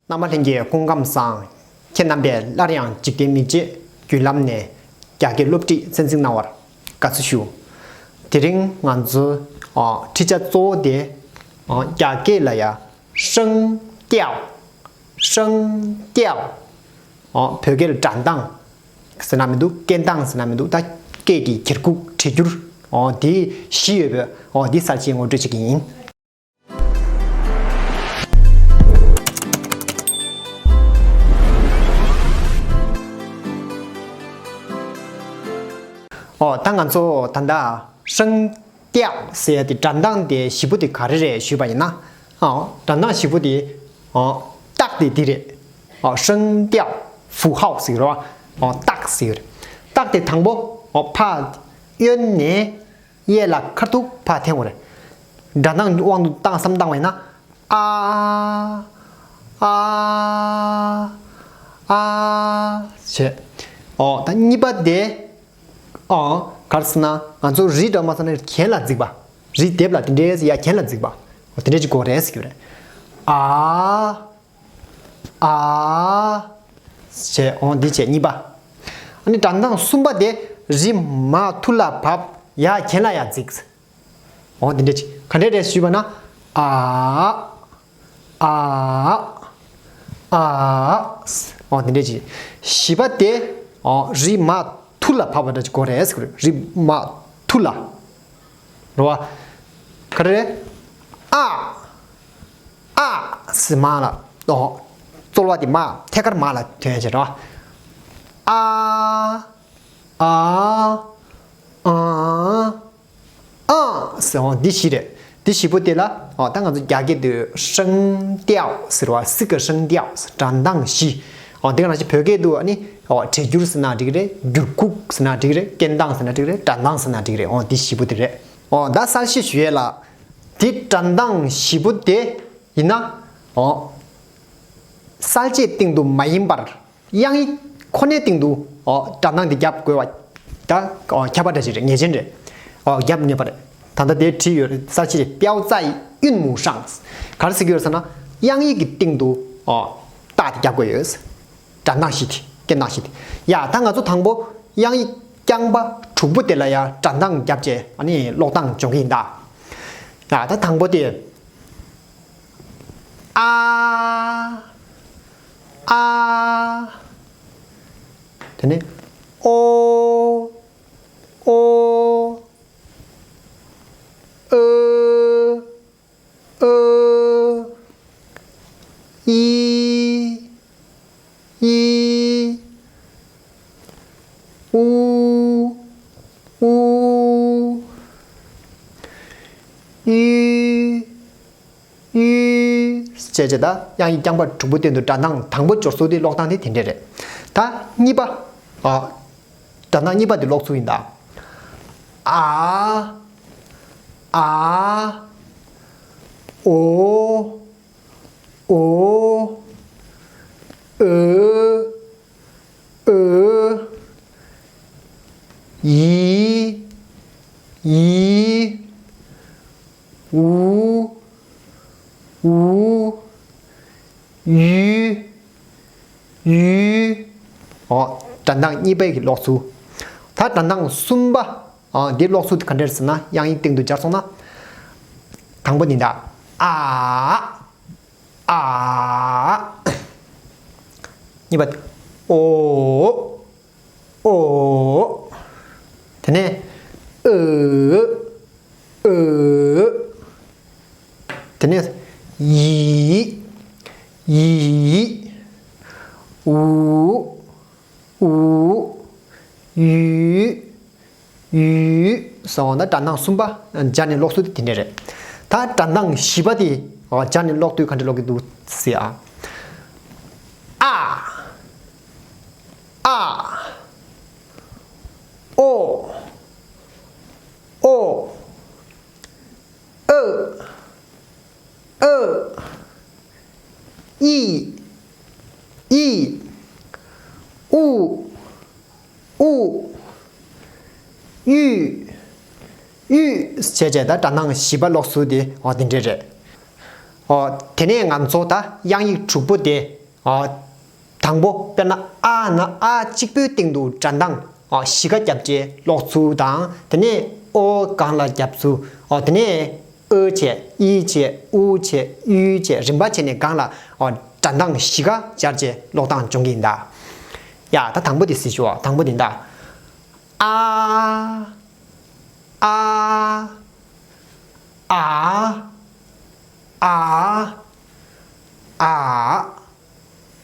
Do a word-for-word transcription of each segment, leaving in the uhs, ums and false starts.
རྣམ་པ་ལྷན་རྒྱས་སྐུ་ཁམས་བཟང་། ཁྱེད་རྣམ་པས་སླར་ཡང་འཇིག་རྟེན་མིག་འབྱེད་བརྒྱུད་ལམ་ནས་རྒྱ་སྐད་སློབ་ཁྲིད་གསན་གཟིགས་གནང་བར་དགའ་བསུ་ཞུ། དེ་རིང་ང་ཚོ་ཨ་ཁྲིད་བྱ་གཙོ་བོ་དེ་ཨ་རྒྱ་སྐད་ལ་ཡ་声调། 声调། ཨ་བོད་སྐད་ལ་སྒྲ་གདངས་ཟེར་ན་མི་འདུག་སྐད་གདངས་ཟེར་ན་མི་འདུག་ད་སྐད་ཀྱི་འགྱུར་ཁུག་བྲིས་འགྱུར་ཨ་དེ་བཞི་ཡོད་པའི་ཨ་དེ་གསལ་བཤད་ངོ་སྤྲོད་བྱེད་ཀྱི་ཡིན། ཨོ་ད་ང་ཚོ་ད་ལྟ་声调ཟེར་ཡ་དེ་སྒྲ་གདངས་དེ་བཞི་པོ་དེ་ག་རེ་རེད་ཞུས་པ་ཡིན་ན། ཨོ་སྒྲ་གདངས་བཞི་པོ་དེ་ཨོ་རྟགས་དེ་འདི་རེད། ཨོ་声调符号ཟེར་གྱི་རེད་བ། ཨོ་རྟགས་ཟེར་གྱི་རེད། རྟགས་དེ་དང་པོ་ཨོ་ཕ་གཡོན་ནས། གཡས་ལ་ཁ་ཐུག་ཕར་འཐེན་དགོས་རེད། སྒྲ་གདངས་དབང་དུ་བཏང་བསམ་བཏང་བས་ན། ཨ། ཨ། ཨ། བྱས། ཨོ་ད་གཉིས་པ་དེ། ཨོ་ག་རེ་ཟེར་ན་ང་ཚོ་རི་འདྲ་མ་ཟེར་ན་གྱེན་ལ་འཛེགས་པ། རི་ལྡེབས་ལ་དེ་འདྲའི་ཡ་གྱེན་ལ་འཛེགས་པ། ཨོ་དེ་འདྲ་ཅིག་དགོས་རེད་ཟེར་གྱི་རེད། ཨ། ཨ། བྱས། ཨོ་འདི་བྱས་གཉིས་པ། ཨ་ནི་སྒྲ་གདངས་གསུམ་པ་དེ་རི་མར་ཐུར་ལ་བབས། ཡར་གྱེན་ལ་ཡར་འཛེགས། ཨོ་འདི་འདྲ་ཅིག་ག་འདྲ་རེད་ཞུས་པ་ན། ཨ། ཨ། ཨ། ཨོ་འདི་འདྲ་ཅིག་བཞི་པ་དེ་ཨོ་རི་མར་ཐུར་ལ་བབས་པ་འདྲ་ཅིག་དགོས་རེད་ཟེར་གྱི་རེད། རི་མར་ཐུར་ལ། རེད་བ། ག་རེ་རེད། ཨ། ཨ་ཟེར་མར་ལ། ཨོ། རྩོལ་བ་དེ་མར་ཐད་ཀར་མར་ལ་ཐོན་ཡ་བྱས་རེད་བ། ཨ། ཨ། ཨ། ཨ་ཟེར། ཨོ་འདི་བཞི་རེད། འདི་བཞི་པོ་དེ་ལ་ཨོ་ད་ང་ཚོ་རྒྱ་སྐད་དུ་声调ཟེར་བ། 四个声调 ཟེར། སྒྲ་གདངས་བཞི། ཨོ་འདི་ག་ནང་བཞིན་བོད་སྐད་དུ་ཨ་ནི་ཨོ་བྲིས་འགྱུར་ཟེར་ན་འགྲིག་གི་རེད། འགྱུར་ཁུག་ཟེར་ན་འགྲིག་གི་རེད། སྐད་གདངས་ཟེར་ན་འགྲིག་གི་རེད། སྒྲ་གདངས་ཟེར་ན་འགྲིག་གི་རེད། ཨོ་འདི་བཞི་པོ་དེ་རེད། ཨོ་ད་གསལ་བཤད་ཞུ་ཡས་ལ། འདི་སྒྲ་གདངས་བཞི་པོ་དེ་ཡིན་ན། ཨོ། གསལ་བྱེད་སྟེང་དུ་མ་ཡིན་པར། དབྱངས་ཡིག་ཁོ་ནའི་སྟེང་དུ། ཨོ། སྒྲ་གདངས་འདི་རྒྱབ་དགོས་པ། ད། ཨོ། ཁྱད་པར་འདྲ་ཞིག་རེད། ངེས་ཅན་རེད། ཨོ། རྒྱབ་ངེས་པ་རེད། ད་ལྟ་དེ་བྲིས་ཡོད་རེད། གསལ་བྱེད་རེད། 标在韵母上། ག་རེ་ཟེར་གྱི་ཡོད་ཟེར་ན། དབྱངས་ཡིག་གི་སྟེང་དུ། ཨོ། རྟགས་དེ་རྒྱབ་དགོས་ཡོད། སྒྲ་གདངས་བཞི་དེ། སྐད་གདངས་བཞི་དེ། ཡ་ད་ང་ཚོ་དང་པོ་དབྱངས་ཡིག་རྐྱང་པ་དྲུག་པོ་དེ་ལ་ཡ་སྒྲ་གདངས་རྒྱབ་བྱས་ཨ་ནི་ཀློག་སྟངས་སྦྱོང་གི་ཡིན་ད། ཡ་ད་དང་པོ་དེ། ཨ། ཨ། དེ་ནས་ཨོ། ཨོ། ཨོ། ཨོ། ཨི། ཨི། ཨུ། ཨུ། ཨི། ཨི། བྱས་བྱས་ད་དབྱངས་ཡིག་རྐྱང་པ་དྲུག་པོ་སྟེང་དུ་སྒྲ་གདངས་དང་པོ་སྦྱོར་ཚུལ་དེ་ཀློག་སྟངས་དེ་དེ་འདྲས་རེད། ད་གཉིས་པ། ཨ། སྒྲ་གདངས་གཉིས་པ་དེ་ཀློག་ཚུལ་ཡིན་ད། ཨ། ཨ། ཨོ། ཨོ། ཨོ། ཨོ། ཡི། ཡི། ཨུ། ཨུ། ཡུ། ཡུ། ཨོ། སྒྲ་གདངས་གཉིས་པའི་གི་ཀློག་ཚུལ། ད་སྒྲ་གདངས་གསུམ་པ། ཨོ། འདི་ཀློག་ཚུལ་དེ་ག་འདྲ་རེད་ཟེར་ན་དབྱངས་ཡིག་སྟེང་དུ་སྦྱར་སོང་ན། དང་པོ་འདི་འདྲ། ཨ། ཨ། གཉིས་པ། ཨོ། ཨོ། དེ་ནས། ཨོ། ཨོ། དེ་ནས། ཡི། ཡི། ཨུ། ཨུ། ཡུ། ཡུ། སོང་ན་སྒྲ་གདངས་གསུམ་པ་སྦྱར་ནས་ཀློག་ཚུལ་དེ་དེ་འདྲས་རེད། ད་སྒྲ་གདངས་བཞི་པ་དེ་སྦྱར་ནས་ཀློག་དུས་ག་འདྲས་ཀློག་གི་འདུག་ཟེར་ཨ། ཨ། ཨ། ཨོ། ཨོ། ཨ། ཨ། ཨི། ཨི། ཨུ། ཨུ། ཡུ། ཡུ། བྱས་བྱས་ད་སྒྲ་གདངས་བཞི་པ་ཀློག་ཚུལ་དེ་འོ་དེ་འདྲས་རེད། འོ་དེ་ནས་ང་ཚོ་ད་དབྱངས་ཡིག་དྲུག་པོ་དེ་ ཨ། དང་པོ་དཔེར་ན་ཨ་ན་ཨ་གཅིག་པོའི་སྟེང་དུ་སྒྲ་གདངས་ཨ་བཞི་ཀ་བརྒྱབ་རྗེས་ཀློག་ཚུལ་དང་། དེ་ནས་ཨོ་སྒང་ལ་བརྒྱབ་ཚུལ། ཨོ་དེ་ནས་ཨོ་བྱས་ཨི་བྱས་ཨུ་བྱས་ཨུ་བྱས་རིམ་པ་བྱས་ནས་སྒང་ལ་ཨོ་སྒྲ་གདངས་བཞི་ཀ་སྦྱར་རྗེས་ཀློག་སྟངས་སྦྱོང་གི་ཡིན་ད། ཡ་ད་དང་པོ་དེ་གཟིགས་ཤོག་དང་པོ་དེ་ད། ཨ། ཨ། ཨ། ཨ། ཨ།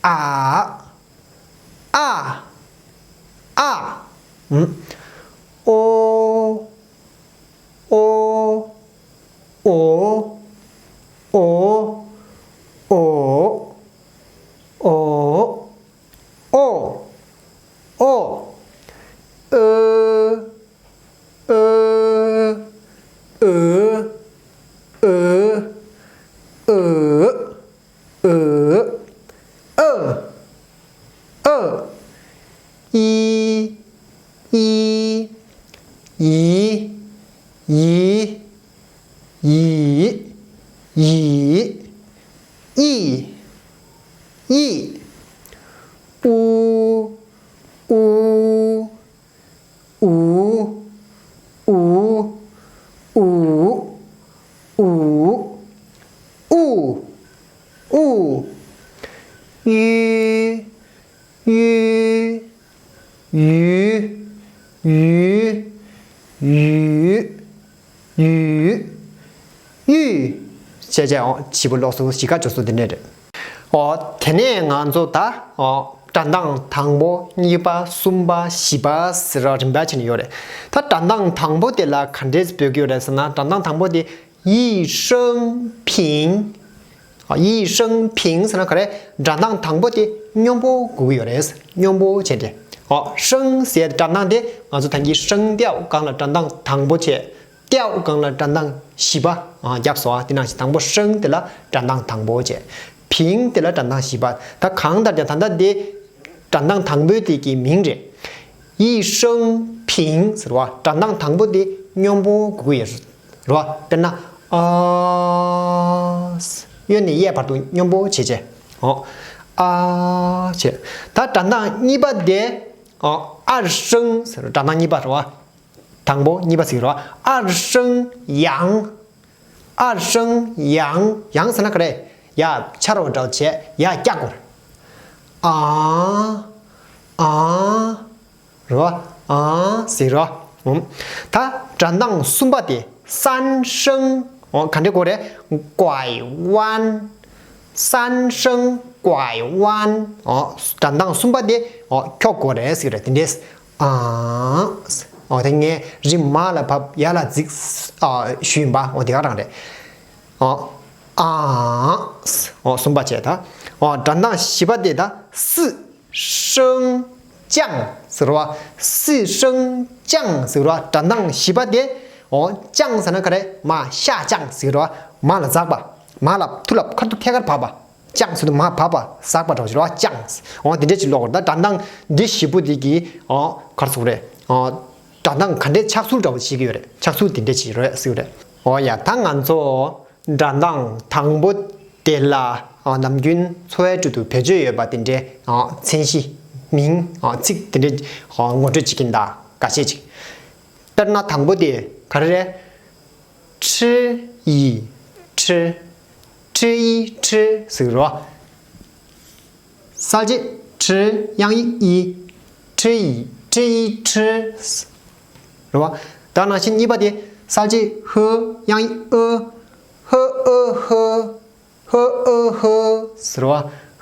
ཨ། ཨ། ཨ། ཨོ། ཨོ། ཨོ། ཨོ། ཨོ། ཨོ། ཨོ། ཨོ། ཨ། ཨ། ཨ། ཨ། ཨ། ཨ། ཨ། ཨ། ཨི། ཨི། ཡི། ཡི། ཡི། ཡི། ཨི། ཨི། ཨུ། ཨུ། ཨུ། ཨུ། ཨུ། ཨུ། ཨུ། ཨུ། ཡུ། ཡུ། ཡུ། ཡུ། ཡུ། ཡུ། ཡུ། བྱས་བྱས་ཨོ་བཞི་པོ་ཀློག་ཚུལ་བཞི་ཀ་སྦྱོར་ཚུལ་འདི་འདྲས་རེད། ཨོ་དེ་ནས་ང་ཚོ་ད་ཨོ་སྒྲ་གདངས་དང་པོ་གཉིས་པ་གསུམ་པ་བཞི་པ་ཟེར་བ་རིམ་པ་བྱས་ནས་ཡོད་རེད། ད་སྒྲ་གདངས་དང་པོ་དེ་ལ་ག་འདྲས་འབོད་ཀྱི་ཡོད་རེད་ཟེར་ན། སྒྲ་གདངས་དང་པོ་དེ་ཡི་ཧྲེང་ཕིང་། ཨོ་ཡི་ཧྲེང་ཕིང་ཟེར་ན་ག་རེ། སྒྲ་གདངས་དང་པོ་དེ་སྙོམས་པོ་དགོས་ཀྱི་ཡོད་རེད། སྙོམས་པོ་བྱས་ཏེ། ཨོ་ཧྲེང་ཟེར་སྒྲ་གདངས་དེ་ང་ཚོ་ད་གིན་ཧྲེང་ཏེའོ་སྒང་ལ་སྒྲ་གདངས་དང་པོ་བྱས། ཏེའོ་སྒང་ལ་སྒྲ་གདངས་བཞི་པ་ཨ་བརྒྱབ་སོང་། ཨ་དེ་ནང་བཞིན་དང་པོ་ཧྲེང་དེ་ལ་སྒྲ་གདངས་དང་པོ་བྱས། ཕིང་དེ་ལ་སྒྲ་གདངས་བཞི་པ། ད་གང་ལྟར་ཀྱང་ད་ལྟ་དེ་སྒྲ་གདངས་དང་པོའི་དེ་གི་མིང་རེད། ཡི་ཧྲེང་ཕིང་ཟེར་བ་སྒྲ་གདངས་དང་པོ་དེ་སྙོམས་པོ་དགོས་ཀྱི་ཡོད་རེད་བ། དཔེར་ན་ཨ། གཡོན་ནས་གཡས་བར་དུ་སྙོམས་པོ་བྱས་བྱས། ཨོ། ཨ། བྱས། ད་སྒྲ་གདངས་གཉིས་པ་དེ་ཨོ་ཨ་ཧྲེང་ཟེར་བ་སྒྲ་གདངས་གཉིས་པ་རེད་བ། དང་པོ་གཉིས་པ་ཟེར་རོ། ཨ་ཧྲེང་ཡང་། ཨ་ཧྲེང་ཡང་། ཡང་ཟེར་ན་ག་རེ། ཡ་ཆ་རོ་འདྲ་བྱས་ཡ་སྐྱག་གོ། ཨ། ཨ། རོ། ཨ་ཟེར་རོ། ད་སྒྲ་གདངས་གསུམ་པ་དེ་སན་ཧྲེང་། ཨོ་ག་འདྲ་གོ་རེ། ཀུའེ་ཝན། སན་ཧྲེང་ཀུའེ་ཝན། ཨོ་སྒྲ་གདངས་གསུམ་པ་དེ་ཨོ་ཁྱོག་གོ་རེ་ཟེར་རེ་དེ་འདྲས། ཨ། ཨོ་དེ་ངས་རི་མ་ལ་བབས་ཡ་ལ་འཛེགས་ཨ་ཞུས་ཡིན་པ། ཨོ་དེ་ག་རང་རེད། ཨོ། ཨ། ཨོ་གསུམ་པ་བྱས་ད། ཨོ་སྒྲ་གདངས་བཞི་པ་དེ་ད་སི་ཧྲེང་ཅང་ཟེར་བ། སི་ཧྲེང་ཅང་ཟེར་བ་སྒྲ་གདངས་བཞི་པ་དེ། ཨོ་ཅང་ཟེར་ན་ག་རེ། མ་ཤ་ཅང་ཟེར་བ། མ་ལ་འཛེགས་པ། མ་ལ་ཐུར་ལ་ཁ་ཐུག་ཐད་ཀར་བབས་པ། ཅང་ཟེར་དུས་མར་བབས་པ་ཟེར་བ་འདྲ་བོ་ཞིག་རེད་བ། ཅང་། འོ་དེ་འདྲས་ཅིག་ཀློག་དགོས་རེད། ད་སྒྲ་གདངས་འདི་བཞི་པོ་འདི་གི་འོ་ག་རེ་ཟེར་དགོས་རེད། འོ་སྒྲ་གདངས་ག་འདྲས་ཆགས་ཚུལ་འདྲ་བོ་ཞིག་ཡོད་རེད། ཆགས་ཚུལ་དེ་འདྲས་ཅིག་རེད་ཟེར་གྱི་རེད། འོ་ཡ་ད་ང་ཚོ་སྒྲ་གདངས་དང་པོ་དེ་ལ་འོ་ནམ་རྒྱུན་འཚོ་བའི་ཁྲོད་དུ་བེད་སྤྱོད་ཡོད་པ་དེ་འདྲས་འོ་མཚན་གཞི་མིང་འོ་ཚིག་དེ་འདྲས་འོ་ངོ་སྤྲོད་བྱེད་ཀྱིན་གདའ། འགའ་ཤས་ཅིག་དཔེར་ན་དང་པོ་དེ་ག་རེ་རེད། ཁྲི་ཡི་ཁྲི། ཁྲི་ཡི་ཁྲི་ཟེར་རོ། གསལ་བྱེད་ཁྲི་དབྱངས་ཡིག་ཡི། ཁྲི་ཡི་ཁྲི་ཡི་ཁྲི། རེད་བ། ད་ནང་བཞིན་གཉིས་པ་དེ་གསལ་བྱེད་ཧ་དབྱངས་ཡིག་ཨ། ཧ་ཨ་ཧ། ཧ་ཨ་ཧ་ཟེར་བ།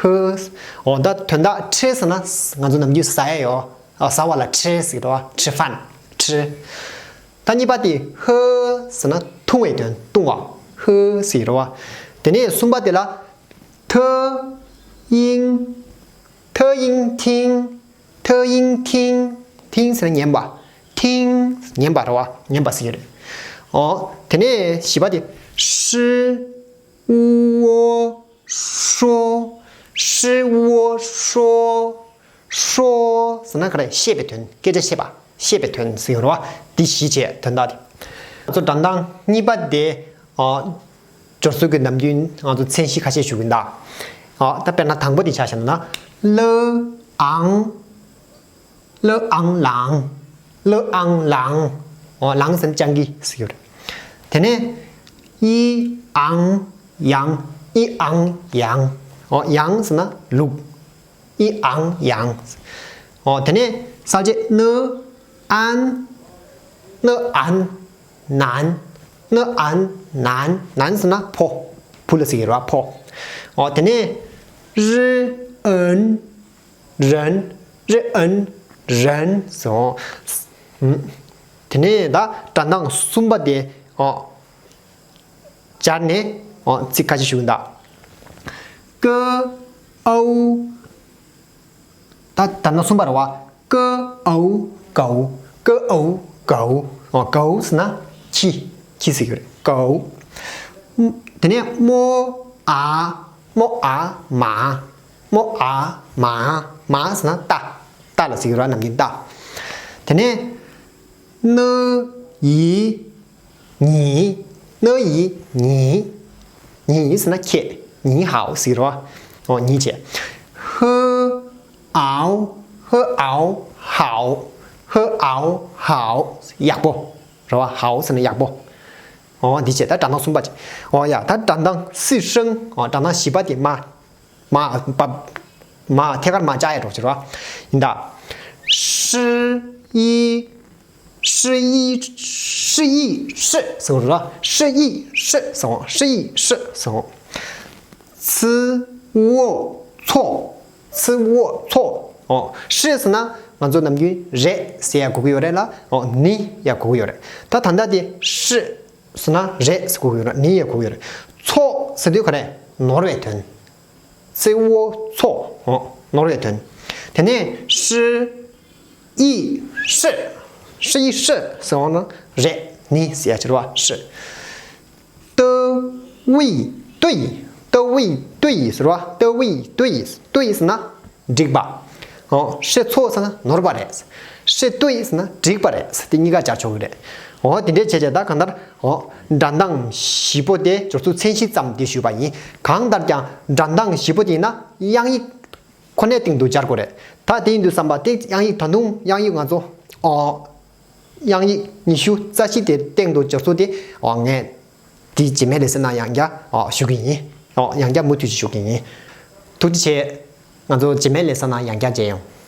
ཧ། འོ་ད་དོན་དག་ཁྲི་ཟེར་ན་ང་ཚོ་ནམ་རྒྱུན་ཟ་ཡ་ཡོད། ཨ་ཟ་བ་ལ་ཁྲི་ཟེར་གི་རེད་བ། ཁྲི་ཧྥན། ཁྲི། ད་གཉིས་པ་དེ་ཧ་ཟེར་ན་འཐུང་བའི་དོན། བཏུང་བ། ཧ་ཟེར་གི་རེད་བ། དེ་ནས་གསུམ་པ་དེ་ལ་ཐ་དབྱིངས། ཐ་དབྱིངས་ཐིང་། ཐ་དབྱིངས་ཐིང་། ཐིང་ཟེར་ན་ཉན་པ། ཐིང་ཉན་པ་རེད་བ། ཉན་པ་ཟེར་གྱི་རེད། ཨོ། དེ་ནས་བཞི་པ་དེ་ཧྲི་ཨུ་ཨོ་ཧྲོ། ཧྲི་ཨུ་ཨོ་ཧྲོ། ཧྲོ་ཟེར་ན་ག་རེ། བཤད་པའི་དོན། སྐད་ཆ་བཤད་པ། བཤད་པའི་དོན་ཟེར་གྱི་རེད་བ། འདི་བཞི་བྱས་དོན་དག་དེ། ང་ཚོ་སྒྲ་གདངས་གཉིས་པ་དེ། ཨོ། སྦྱོར་ཚུལ་གྱི་ནམ་རྒྱུན་ང་ཚོ་མཚན་གཞི་ཁ་ཤས་ཞུ་གི་ཡིན་ད། ཨོ་ད་དཔེར་ན་དང་པོ་དེ་ཆ་བཞག་ན། ལ་ཨང་། ལ་ཨང་ལང་། ལ་ཨང་ལང་། ཨོ་ལང་ཟེར་ན་སྤྱང་ཀི་ཟེར་གྱི་ཡོད་རེད། དེ་ནས་ཨི་ཨང་ཡང་། ཨི་ཨང་ཡང་། ཨོ་ཡང་ཟེར་ན་ལུག་ཨི་ཨང་ཡང་། ཨོ་དེ་ནས་གསལ་བྱེད་ན་ཨན། ན་ཨན་ནན། ན་ཨན་ནན། ནན་ཟེར་ན་ཕོ། བུ་ལ་ཟེར་གྱི་རེད་བ། ཕོ། ཨོ་དེ་ནས་རི་ཨན་རན། རི་ཨན་རན་ཟེར། ཨོ་དེ་ནས་ད་སྒྲ་གདངས་གསུམ་པ་དེ་ཨོ་སྦྱར་ནས་ཨོ་ཚིག་ཁ་ཤས་ཞུ་གི་ཡིན་ད། ཀ་ཨའུ། ད་ད་ནང་གསུམ་པ་རེད་བ། ཀ་ཨའུ་གའུ། ཀ་ཨའུ་གའུ། ཨོ་གའུ་ཟེར་ན་ཁྱི། ཁྱི་ཟེར་གྱི་རེད། གའུ། དེ་ནས་མོ་ཨ། མོ་ཨ་མ། མོ་ཨ་མ། མ་ཟེར་ན་རྟ། རྟ་ལ་ཟེར་གྱི་རེད་བ། ནམ་རྒྱུན་རྟ། དེ་ནས་ན་ཡི། ཉི། ན་ཡི་ཉི། ཉི་ཟེར་ན་ཁྱེད། ཉི་ཧའོ་ཟེར་རོ། ཨོ་ཉི་བྱས། ཧ་ཨའོ། ཧ་ཨའོ་ཧའོ། ཧ་ཨའོ་ཧའོ། ཡག་པོ་རེད་བ། ཧའོ་ཟེར་ན་ཡག་པོ། ཨོ་འདི་བྱས། ད་སྒྲ་གདངས་གསུམ་པ་བྱས། ཨོ་ཡ། ད་སྒྲ་གདངས་སི་ཧྲང་། ཨོ་སྒྲ་གདངས་བཞི་པ་དེ་མ། མ་པ། མ་ཐད་ཀར་མ་བཅག་ཡ་འགྲོ་ཕྱིར་བ། ཡིན་ད། ཧྲི་ཡི། ཧྲི་ཡི། ཧྲི་ཡི་ཧྲི་ཟེར་བ། ཧྲི་ཡི་ཧྲི་ཟེར་བ། ཧྲི་ཡི་ཧྲི་ཟེར་བ། ཚི་བོ་ཚོ། ཚི་བོ་ཚོ། ཨོ་ཧྲི་ཟེར་ན་ང་ཚོ་ནམ་རྒྱུན་རེད་ཟེར་ཡ་གོ་གི་ཡོད་རེད་ལ། ཨོ་ནི་ཡ་གོ་གི་ཡོད་རེད། ད་ད་ལྟ་དེ་ཧྲི་ཟེར་ན་རེད་ཟེར་གོ་གི་ཡོད་རེད། ནི་ཡ་གོ་གི་ཡོད་རེད། ཚོ་ཟེར་དུས་ག་རེ། ནོར་བའི་དོན། ཚི་བོ་ཚོ། ཨོ་ནོར་བའི་དོན། དེ་ནས་ཧྲི་ཡི་ཧྲི། ཧྲི་ཡི་ཧྲི་ཟེར་བ་ན་རེད། ནི་ཟེར་ཡ་ཕྱིར་བ། ཧྲི། ཏ་ཝི་ཏུ་ཡི། ཏ་ཝི་ཏུ་ཡི་ཟེར་བ། ཏ་ཝི་ཏུ་ཡི། ཏུ་ཡི་ཟེར་ན་འགྲིག་པ། ཨོ་ཧྲི་ཚོ་ཟེར་ན་ནོར་བ་རེད། ཧྲི་ཏུ་ཡི་ཟེར་ན་འགྲིག་པ་རེད། དེ་གཉིས་ཀ་སྦྱར་ཆོག་གི་རེད། ཨོ་དེ་འདྲའི་བྱས་བྱས་ད་གང་ལྟར། ཨོ་སྒྲ་གདངས་བཞི་པོ་དེ་སྦྱོར་ཚུལ་མཚན་གཞི་ཙམ་དེ་ཞུས་པ་ཡིན། གང་ལྟར་ཀྱང་སྒྲ་གདངས་བཞི་པོ་དེ་ཡིན་ན་དབྱངས་ཡིག་ཁོ་ནའི་སྟེང་དུ་སྦྱར་དགོས་རེད། ད་དེ་ཡིན་དུས་ཙམ་པ་དེ་དབྱངས་ཡིག་ད་དུང་དབྱངས་ཡིག་ང་ཚོ། ཨོ། དབྱངས་ཡིག་ཉི་ཤུ་རྩ་བཞི་དེ་སྟེང་དུ་སྦྱར་ཚུལ་དེ། ཨོ་ངས་དེ་རྗེས་མའི་ལེ་ཚན་ནང་ཡང་བསྐྱར་ཨོ་ཞུ་གི་ཡིན། ཨོ་ཡང་བསྐྱར་མུ་མཐུད་ཞུ་གི་ཡིན། ཐུགས་རྗེ་ཆེ། ང་ཚོ་རྗེས་མའི་ལེ་ཚན་ནང་ཡང་བསྐྱར་མཇལ་ཡོང་།